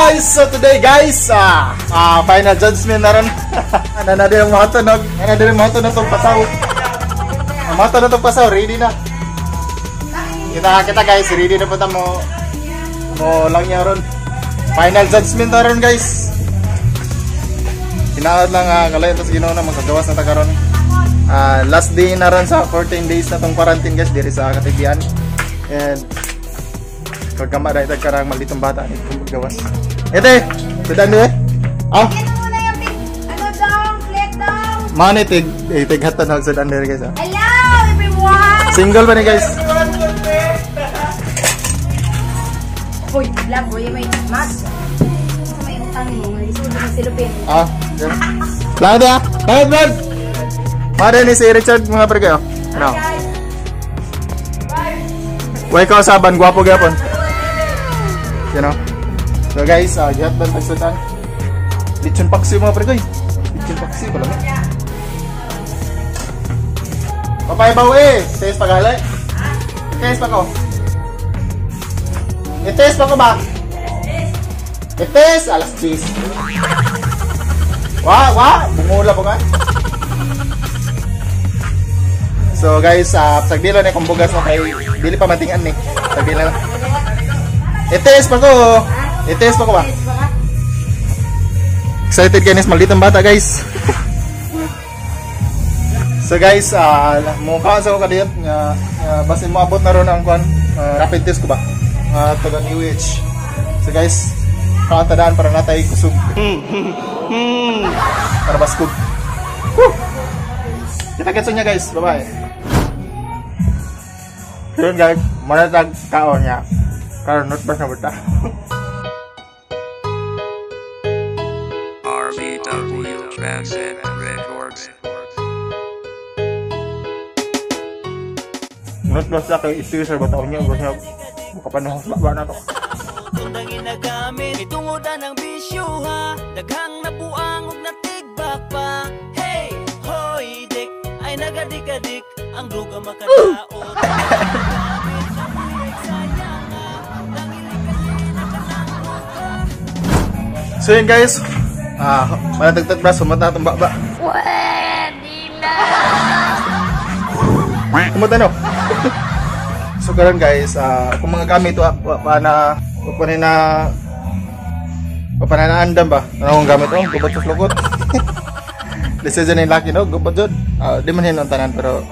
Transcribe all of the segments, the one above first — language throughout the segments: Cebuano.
Guys! So today guys, final judgment na ron. Ano na din ang mga tunog? Ano din ang mga tunog itong pasaw? Ang mga tunog itong pasaw, ready na. Kita kita guys, ready na po mo. Mo lang niya ron. Final judgment na ron guys. Hinaot lang kalayan tas Ginoo na makagawas na ta karon. Last day na ron sa 14 days na tong quarantine guys diri sa Katibian. And kagama dahil karang malitong bata ni kung gawas. Ete, sudan ni eh. Ah. Ano dong, flat dong. Mane tig tig hatan og sudan diri guys. Hello everyone. Single ba ni guys? Hoy, vlog boy may mas. May utang mo, isud mo silupin. Ah. Langit ya. Langit vlog. Mare ni si Richard mga pre kayo. Ano? Way ka usaban, gwapo gyapon. You know? So guys, gihat ban tagsudan. Lechon paksiw mga pre koy. Lechon paksiw pala no. Papay baw eh, test pagali. Test pa ko. I-test pa ko ba? I-test alas 10. Wa, wa, bungula po ka. So guys, sagdilo na kung bugas mo kay dili pa matingan ni. Sagdilo na. I-test pa ko. I-test pa ko ba? Excited kayo nis malitang bata guys. So guys, mukha sa ko kadiyot nga basin mo abot na ron ang kuan, rapid test ko ba? Taga UH. So guys, kaantadaan para natay kusog. Para baskog. Woo! Kita-kitso niya guys. Bye-bye. Yun guys, maratag kaon niya. Karon not bas na bata. RVW Transit Records. Not bas na kay ito sa bataon niya, basta makapanahon ba na to. Tundang ginagamit itungodan ang bisyo ha, daghang nabuang og natigbak pa. Hey, hoy dik, ay nagadikadik ang duga makadaot. So yun guys, manatagtag bras, humata itong baba. Pwede na! Humata no? So karon guys, kung mga gamit, pa na andam ba? Ano akong gamit? Oh, gubat sa lukot. Decision ni laki no, gubat jud. Di man hinon tanan pero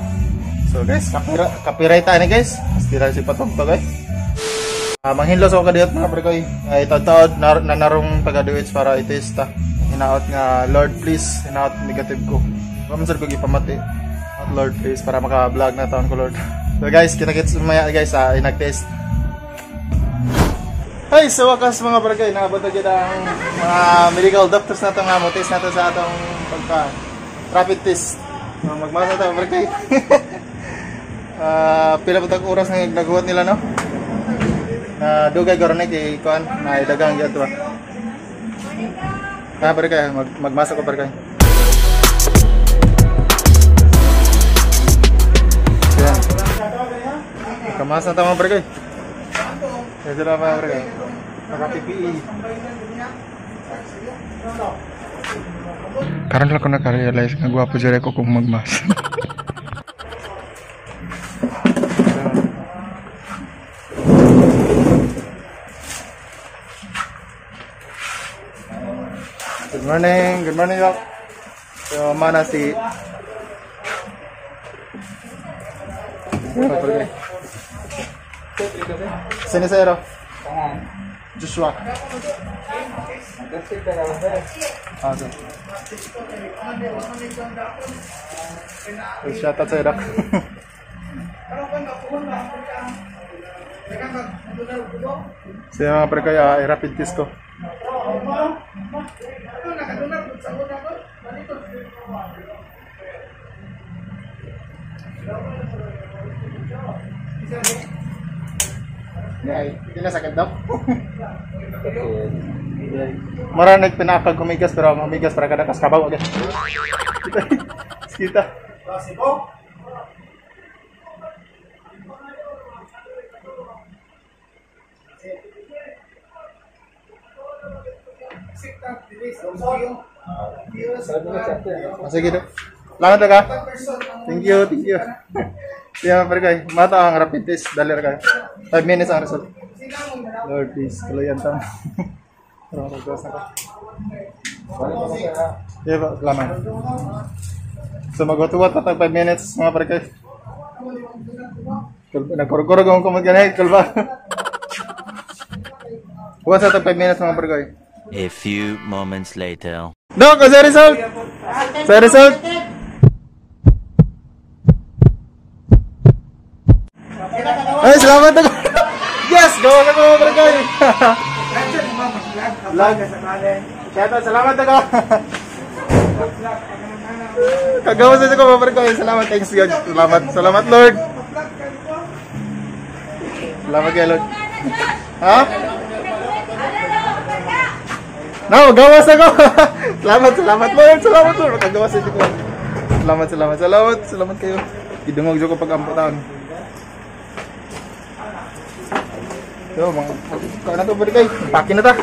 so guys, copyright ta ni guys. Pastila si patong to guys. Manghinlos ako kadiyot mga pre koy. Ay taod na narong taga DOH para i-test ta. Hinaot nga Lord please, hinaot negative ko. Wa man sad ko gipamati. Hinaot Lord please para maka-vlog na taon ko Lord. So guys, kita-kits maya guys, nag-test. Hey, sa wakas mga pre koy, naabot na gyud ang mga medical doctors na to nga mo test na to sa atong pagka rapid test. Magmasa ta pre koy. Pila pa tag oras na naghuwat nila no? Na dugay garo ni kay kuan na dagang gyud to ba. Ah, pare kay magmasa ko pare kay. Yan. Kamasa ta mga pare kay. Yan sila mga pare kay. Naka PPE. Karon lang ko naka-realize nga gwapo jud ko kung magmas. Good morning, Doc. So, mana si sino sa Joshua. Ah, so. Shout out sa Doc. So, mga pre kaya rapid test ko. Ay, hindi na sakit daw. Mara nagpinakag humigas pero ang humigas para kada kaskabaw agad. Kita. Sige do. Salamat ka. Thank you, thank you. Yeah, pero kay mata ang rapid test dali ra kay. 5 minutes ang result. Lord, please kaluyan ta. Pero maggawas na ka. Yeah, ba, salamat. So magwatuwat pa tag 5 minutes mga pare kay. Nagkurog-kurog akong kumot ganay, kulba. Huwag sa tag 5 minutes mga pare kay. A few moments later. Dok, sa result. Sa result. Ay, salamat ako. Yes, gawa ka mga pare kay. Vlog. Shout out, salamat ako. Kagawa sa ko mga pare kay. Salamat, thanks God. Salamat, salamat Lord. Salamat kay Lord. Ha? No, gawas ako. Salamat, salamat Lord. Salamat Lord. Makagawas sa ko. Salamat, salamat, salamat. Salamat kayo. Gidungog jud ko pag-ampo taon. So, mga kaon na to pare kay. Paki na ta.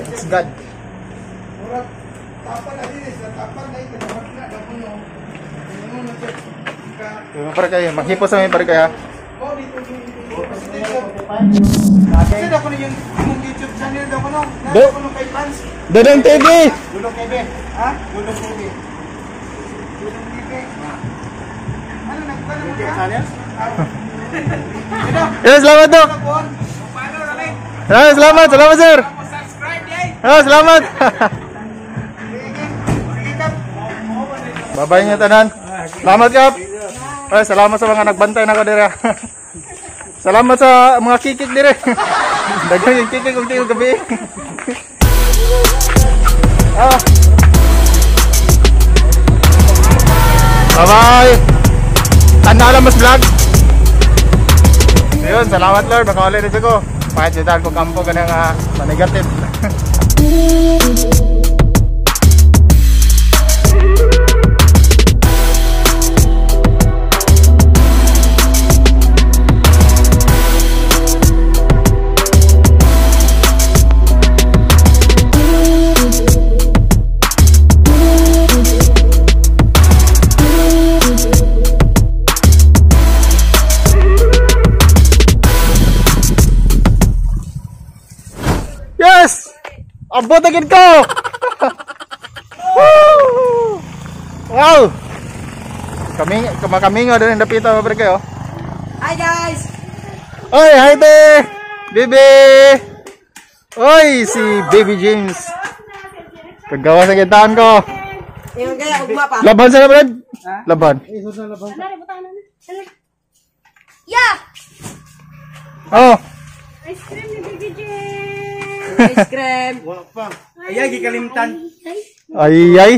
Thanks God. So, pare kay, maghipos sa mi pare kay ha. Kasi ako na yung YouTube channel daw ko no. Nasa ko nung kay Pans. Dodong TV. Dodong TV. Ha? Dodong TV. Dodong TV. Ano nagkuha mo YouTube channel? Yes, salamat dok. Salamat, salamat sir. Subscribe yay. Salamat. Bye-bye niyo tanan. Salamat kap. Ay, salamat sa mga nagbantay nako dira. Salamat sa mga kikik dire. Daghang yung kikik ug tingog gabi. Ah. Bye-bye. Tanda lang mas vlog. Ayun, salamat Lord. Baka ulit na ko. Pakit sa ko kampo ka ng negative. Yes! Abot agad ko! Woo! Wow! Kami, kumakamingo din ang dapita mga pre kayo. Hi guys! Oy, hi there! Baby! Oy, si Baby James. Kagawa sa kintahan ko. Yung kaya ugma pa. Laban sa laban. Laban. Yeah! Oh. Ice cream ni Baby James! Ice cream! Ay, gikalimtan. Ay, ay.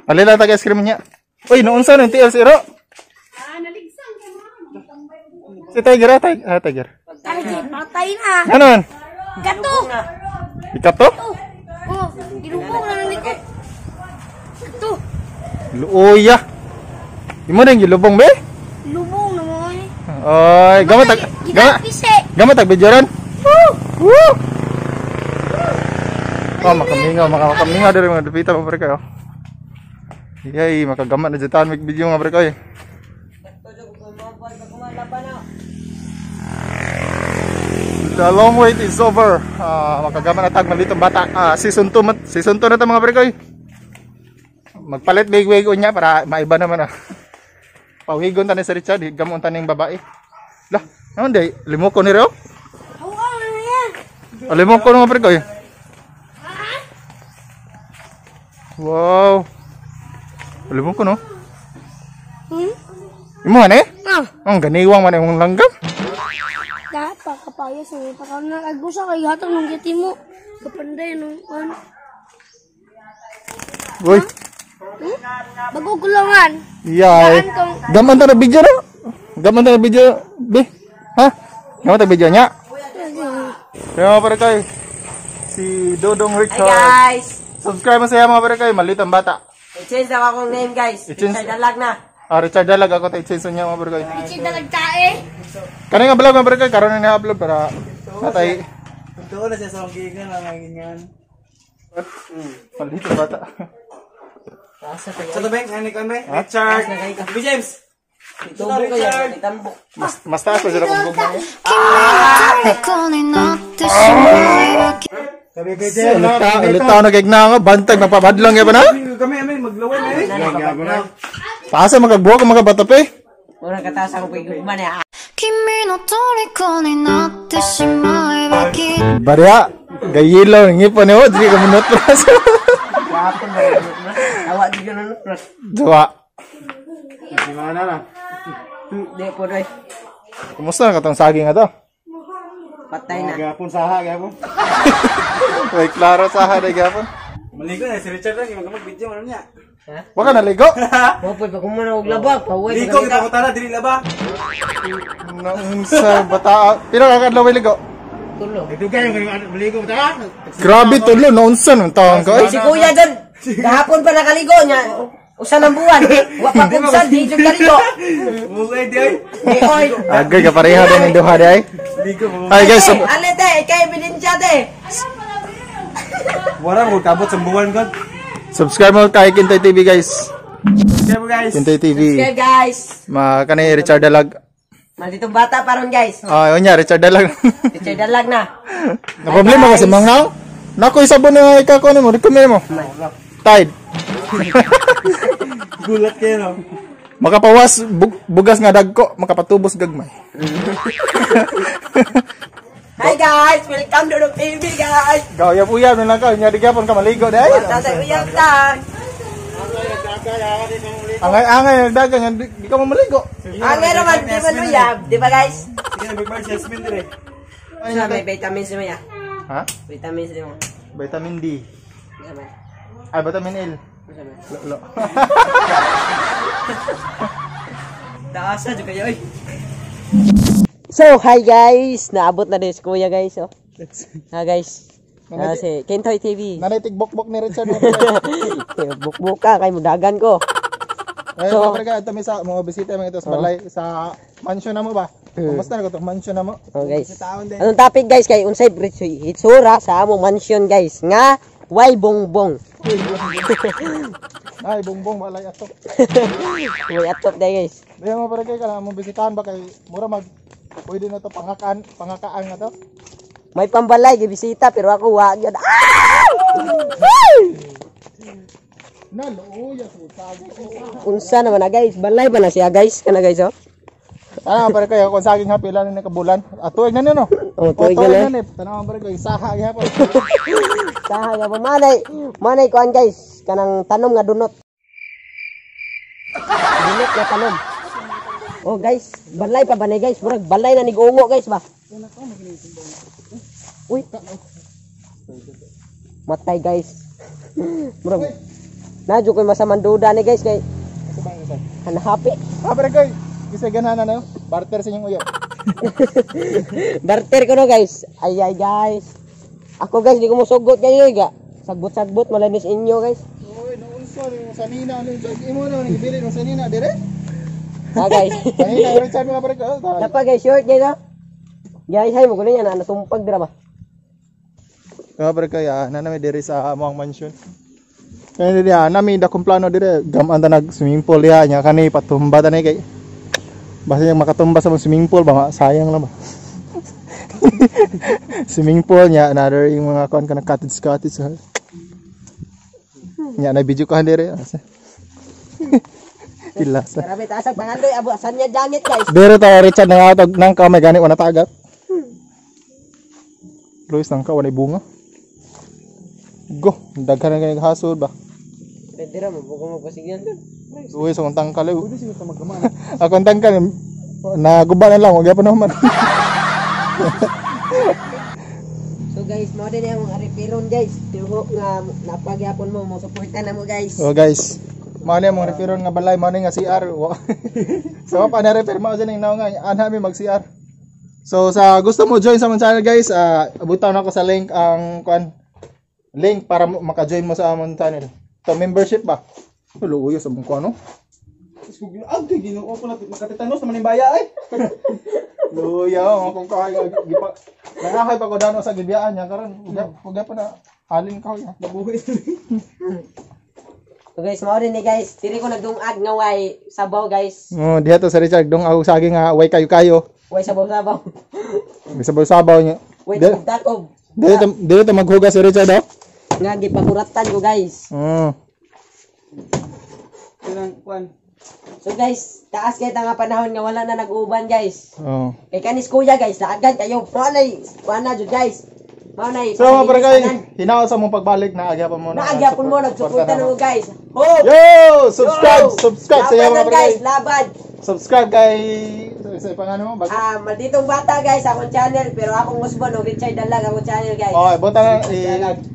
Alin lang tag ice cream niya. Uy, noon sa nung TL0. Si Tiger, ah, Tiger. Ay, patay na. Ano man? Gato. Ikato? Oh, gilubong na nandito. Gato. Luoya. Imo na yung gilubong, be? Lubong na mo eh. Oy, gamot tag gamot tag video ron. Woo! Woo! Oh, makamingaw, makamingaw diri mga dupita pa pre kayo. Yay, makagamat na jud mig video mga pre kayo. The long wait is over. Makagamat na tag malitong bata. Season 2, season 2 na ta mga pre kayo. Magpalit big wig unya para maiba naman ah. Pawigon ta ni si Richard, gamon ta ning babae. Lah, naon day limoko ni reo? Hawa na yan. Limoko mga pre kayo. Wow. Limoko no? Hmm? Imo man eh? Ah, Ang ganiwang man imong langgam. dapat kapayas mo pa na agusa kay hatag nung giti mo. Kapanday nung ano. Uy. Hmm? Bago kulungan. Yay. Gaman ta na video no? Gaman ta na video, be. Ha? Gaman ta video nya. Kaya mga pare kay si Dodong Richard. Hi guys! Subscribe mo siya mga pare kay maliit ang bata. I-change na akong name guys. I-change. Richard Dalag na. Ah, Richard Dalag ako tayo sa niya mga barkay. Richard Dalag tae. Kani nga vlog mga barkay karon na ni-upload para natay. Totoo na siya sa akong giingan ang gingan. Palito bata. Sa tabi, ano ko be? Richard. B James. Tubo kayo, itambok. Mas taas pa sila kung gugma. 虜になってしまえば Sabi kay James. Ulita na kay nga bantag mapabadlong gyud na. Kami kami maglawan eh. Taas ang magagbuhok ang mga bata pa eh. Mura kataas ako kay gugma niya. 君の虜になってしまえばきっと Barya, gayilo ngipon ni di ka munot pras. Gapon ba yun? Awa di yun ano, pras. Duwa. Gimana na? Di po doy. Kumusta na katong saging ato? Patay na. Gapon saha gapon. May klaro sa haday gapon. Maligo na si Richard lang yung mag-video ano niya. Waka naligo. Mo po pag kumana og labak, paway. Ligo kita ko tara dili laba. Naunsa bata. Pila ka kadlaw ligo? Tulo. Dugay yung maligo tara. Grabe tulo naunsa nung taon ko. Ay, si kuya dyan, kahapon pa nakaligo niya. Usa ng buwan. Wa pa kumsan, di jud kaligo. Mugay di ay. Di oy. Agay ka pareha din ang duha di ay. Ligo mo. Ay guys, Eh, ale te, kay ebidensya te. Wala mo kabot sa buwan god. Subscribe mo kay Quintay TV guys. Kaya mo guys. Quintay TV. Subscribe guys. Ma kani Richard Dalag. Malditong bata paron guys. Ah, yun niya Richard Dalag. Richard Dalag na. Na problema kasi mang now. Nako isabon na ikaw ko mo, recommend mo. Tide. Gulat kayo no. Makapawas bugas nga dagko, makapatubos gagmay. Hi guys, welcome to the TV guys. Gawayap-uyab na lang ka, nya di gyapon ka maligo di ay. Wala sa uyab ta. Angay-angay nagdagan nga di ka mamaligo. Ang meron man di man uyab, di ba guys? Sige na big bar salesman dire. Sa may vitamins mo ya. Ha? Vitamins di mo. Vitamin D. Isa man. Ay, vitamin L. Isa man. Lo. Taasa jud kayo oy. So, hi guys! Naabot na din si Kuya guys, oh. Ha guys. Ah, si Kentoy TV. Nanay tigbokbok ni Richard. Bukbuka kay mudagan ko. Ay, So- so, ka ito may sa mga bisita mga ito sa balay sa mansion na mo ba? Kumusta na ko to mansion na mo? Oh guys. Anong topic guys kay unsay hitsura sa among mansion guys nga way bongbong. Ay, bongbong balay ato. Way atop day guys. Daya mo pare kay kana mo bisitahan ba kay mura mag pwede na to pangakaan, pangakaan na to. May pambalay gibisita pero ako wa gyud. Ah! Na luoya sa saging. Unsa naman na guys? Balay ba na siya guys? Kana guys oh. Tanaw pare kay ako saging ha pila na nakabulan. Ah, tuig na ni no. Oh, tuig na na ni. Tanaw pare kay saha gyapon. Saha nga ba manay manay kuan guys kanang tanom nga dunot. Dunot nga tanom. Oh guys, balay pa ba ni guys? Murag balay na ni gungo guys ba. Uy. Matay guys. Murag na jud koy masamang duda ni guys kay hanhapi. Ah, pare kay isa ganahan na no. Barter sa inyong uyab. Barter ko no guys. Ay ay guys. Ako guys di ko mosugot kayo ga. Sagbot-sagbot malanis inyo guys. Uy, naunsa ni sanina ano imo no ni gibili ng sanina dire. Ha guys. Sanina Richard mga pare kay. Napa guys short guys ha. Guys hay mo kuno yan na nasumpag dira ba. Mga pare kay na nami dire sa among mansion. Kaya dire nami dakong plano dire gaman ta nag swimming pool diha nya kani patumba ta ni kay basta yung makatumba sa mong swimming pool ba sayang lang ba. Swimming pool nya another yung mga kuan ka na cottage cottage. Nya na video ka dire. Ilasa. Grabe taas ang pangandoy abo asan niya jangit guys. Dire ta Richard nangatog nang ka may gani wala tagap. Luis nang ka wala bunga. Go, daghan na gani hasod ba. Pwede ra mo buko mo pasignal dun. Luis akong tangkal eh. Akong tangkal naguba na lang, wag gyapon naman. So guys, mao din ang referon guys. Tiho nga napagyapon mo mo suporta na mo guys. So guys, mao ni among referon nga balay, mao ni nga CR. So pa na refer mao sa ning naong nga anha mi mag CR. So sa gusto mo join sa among channel guys, abutan ako sa link ang kuan link para maka-join mo sa among channel. To membership ba? Luoy sa among kuan no. Ag kay Ginoo ko na makatitanos naman yung baya ay. Luya, oh, kung kahoy gipa. Nangahoy pa ko dano sa gibiyaan niya karon. Uga pa na halin kahoy. Nabuhi. So guys, mao rin ni guys. Diri ko nagdungag nga way sabaw guys. Oh, diha to sa Richard dong ako saging nga way kayo-kayo. Way sabaw-sabaw. May sabaw-sabaw niya. Way Dili takob. dili to maghugas si Richard oh. Nga gipakuratan ko guys. Oh. Kanang kwan. So guys, taas kay nga panahon nga wala na nag-uban guys. Oh. Kay kanis kuya guys, laagan kayo. Mao nay, kuan na jud guys. Mao nay. So mga barangay, hinaot sa mong pagbalik na agya pa mo na. Naagya pun mo nagsuporta na mo guys. Ho! Yo, subscribe, subscribe sa iyo mga Laban barangay. guys, laban. Subscribe kay sa pangalan mo. Ah, malditong bata guys akong channel pero akong usbon og Richard Dalag akong channel guys. Oh, ibutang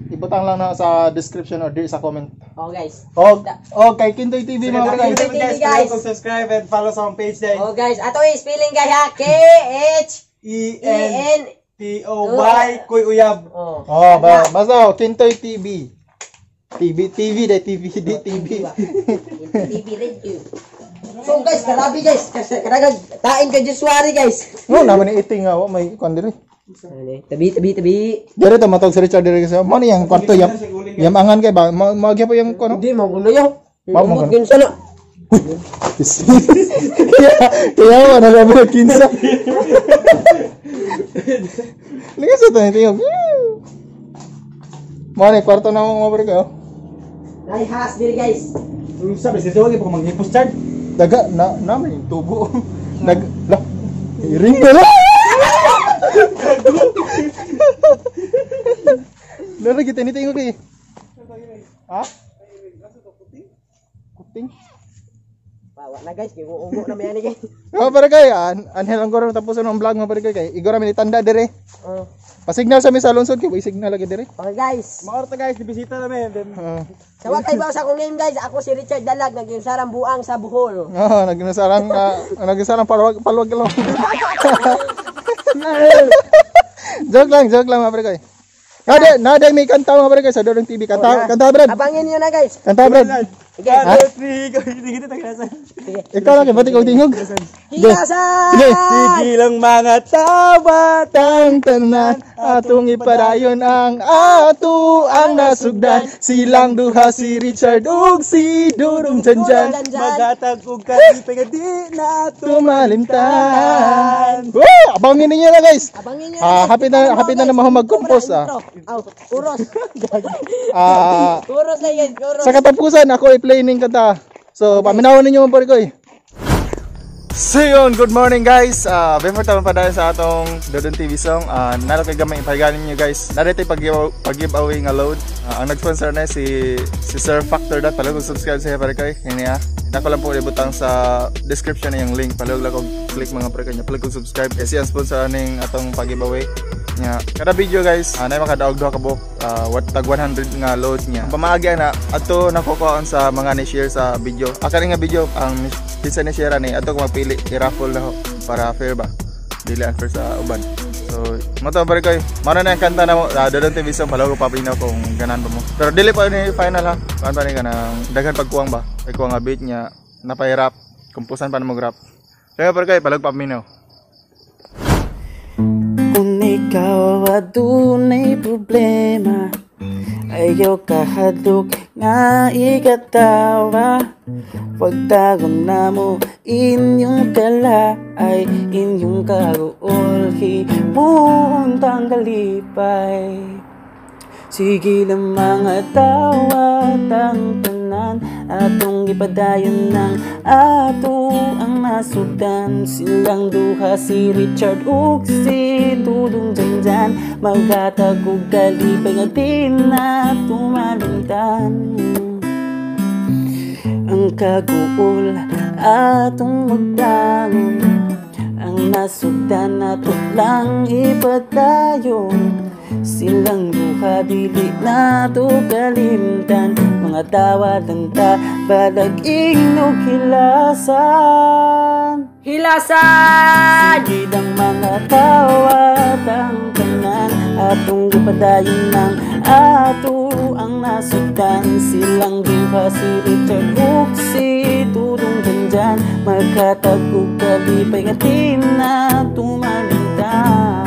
ibutang lang na sa description or di sa comment. Oh guys. Oh, oh kay Kintoy TV mga barangay. Kintoy TV, guys. Kung subscribe and follow sa akong page dahil. Oh guys, ato is spelling guys ha. K H E E N N T O Y Kuy Uyab. Oh. Oh, ba, basta oh, Kintoy TV. TV TV de TV di TV. TV radio. So guys, grabe guys. Kasi karagang tain kay Josuari guys. No, naman ni iting nga wa may kwan diri. Tabi tabi tabi. Diri ta matog si Richard diri kasi mo ni yang kwarto yam. Yam angan kay ba magyap yung kuno. Hindi mo gulo yo. Mao mo Umot yun sana. Kaya wala na ba kinsa. Liga sa tayo tingog. Mo ni kwarto na mo mga kayo. Nay has diri guys. Sabi si Tiwag pa manghipos chard. Daga na na may tubo. Nag la ring na lang. Laro kita ni tingog eh. Ha? Kuting. Wa na guys, kay umo na may ani guys. Oh, para kay anhel ang goro tapos ang vlog mo para kay igora mi tanda dire. Oh. Pasignal sa mi sa lungsod kay way signal lagi dire. Okay guys. Maorta guys, dibisita namin. Then Sa wa kay ba sa akong name guys, ako si Richard Dalag naginsarang buang sa Bohol. Oh, naginasarang naginasarang palwag palwag lang. Joke lang mga pre kay. Nade, nade may kanta mga pre kay sa Dodong TV. Kanta, kanta Brad. Abangin niyo na guys. Kanta Brad. Sige. 1, 2, 3, go. Hindi kita taglasan. Ikaw lang kay ba't ikaw tingog? Hilasan! Sige. Sige lang mga tawa. Tang tanan atong ipadayon ang ato ang nasugdan silang duha si Richard ug si Dodong Janjan. Maghatag og kalipay nga di na Tumalimtan. Woo! Abangin ninyo na guys. Abangin niyo Ah, na. happy na happy na naman mag-compose ah. Aw, uros. Ah, Uros na yan, uros. sa katapusan ako i-play ning kanta. So, paminawon ninyo mga pare ko eh. So yun, good morning guys. Before tayo padayon sa atong Dodong TV song, nalo kay gamay ipahiganin niyo guys. Narito yung pag-giveaway nga load. Ang nag-sponsor na si Sir Factor dot. Palugog subscribe sa pare koy. Ini ah. Nako lang po ibutang sa description na yung link. Palugog lang og click mga pare koy niya. Palugog subscribe. Kasi ang sponsor ning atong pag-giveaway nya. Kada video guys, nay makadaog duha ka buok, tag 100 nga load niya. Pamaagi na adto nakukuhaan sa mga ni-share sa video. Akari nga video ang kinsa ni share ani adto ko magpili i-raffle na ho para fair ba. Dili unfair sa uban. So, mo to pare koy. Mao na ang kanta na mo, Dodong TV song palaw ko papinaw kung ganahan pa mo. Pero dili pa ni final ha. Kuan pa ni kanang daghan pagkuwang ba. Pagkuwang nga beat niya napay-rap, kumpusan pa na mo rap. Kaya pare koy, palog paminaw. Kung ikaw adunay problema, ayaw kahadlok nga ikatawa. Pagtagon na mo inyong kalaay, inyong kaguol, himuntang kalipay. Sige lang mga tawa, tang tanan, atong ipadayon ng ato ang nasugdan. Silang duha si Richard ug si Dudong Janjan, maghatag og kalipay nga di na tumalimtan. Ang kaguol atong magdangon, ang nasugdan nato lang ipadayon. Silang duha dili nato kalimtan, mga tawa tanta balag ingnog hilasan. Hilasan! Sige lang mga tawa tang tanan, Atong gipadayon ng ato ang nasugdan. Silang duha, si Richard ug si Dudong Janjan, maghatag og kalipay nga di na tumalimtan.